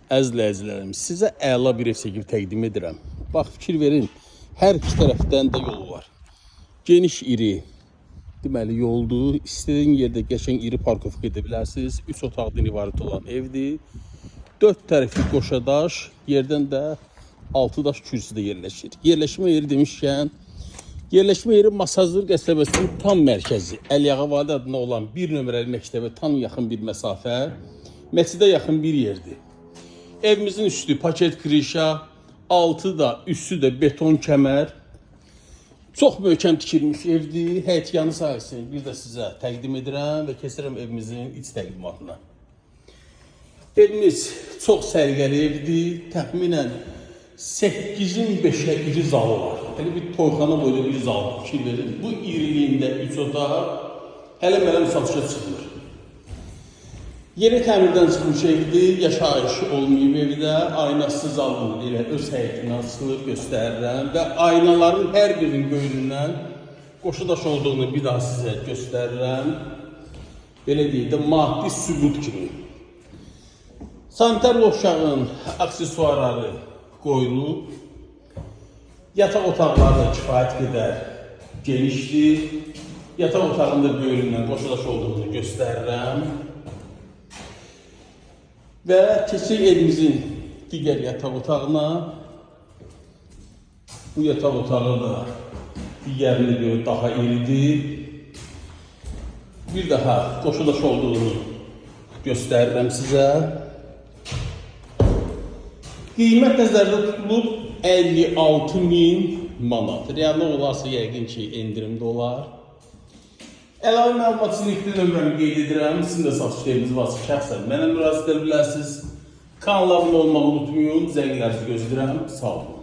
Əziz izləyicilərim, sizə əla bir ev çəkib təqdim edirəm. Bax, fikir verin, hər iki tərəfdən də yolu var. Geniş, iri, deməli yoldur. İstədiyin yerdə qəşəng iri parkovka edə bilərsiniz. 3 otaqdan ibarət olan evdir. 4 tərəfi qoşa daş, yerdən də 6 daş kürsüdə yerləşir. Yerləşmə yeri demişkən, yerləşmə yeri Masazır qəsəbəsinin tam mərkəzi. Əliağa Vali adına olan 1 nömrəli məktəbə tam yaxın bir məsafə, məscidə yaxın bir yerdir. Evimizin üstü paket krişa, altı da, üstü də beton kəmər. Çox möhkəm tikilmiş evdir. Həyətyanı sahəsini bir də sizə təqdim edirəm və keçirəm evimizin iç təqdimatına. Evimiz çox səliqəli evdir. Təxminən 8-in 5-ə iri zalı var. Elə bir toyxana boyda bir zal, fikir verin. Bu iriliyində 3 otaq hələ mələm satışa çıxmır. Yeni təmirdən çıxmış evdir, yaşayış olmayıb evdə, aynasız zalını elə öz həyətindən açılır, göstərirəm və aynaların hər birinin böyründən qoşu daş olduğunu bir daha sizə göstərirəm. Belə deyək də, maddi sübut kimi. Sanitar uşağın aksesuarları qoyulub. Yataq otaqları da kifayət qədər genişdir. Yataq otağında böyründən qoşu daş olduğunu göstərirəm. Və keçək evimizin digər yataq otağına. Bu yataq otağı da digərinə görə daha iridir. Bir daha qoşu daş olduğunu göstərirəm sizə. Qiymət nəzərdə tutulub 56 min manat. Real olarsa yəqin ki, endirimdə olar. Əlavə məlumat üçün elektron nömrəmi qeyd edirəm. Sizin də satış eviniz varsa şəxsən mənə müraciət edə bilərsiniz. Kanala abunə olmağı unutmayın. Zənglərinizi gözləyirəm. Sağ olun.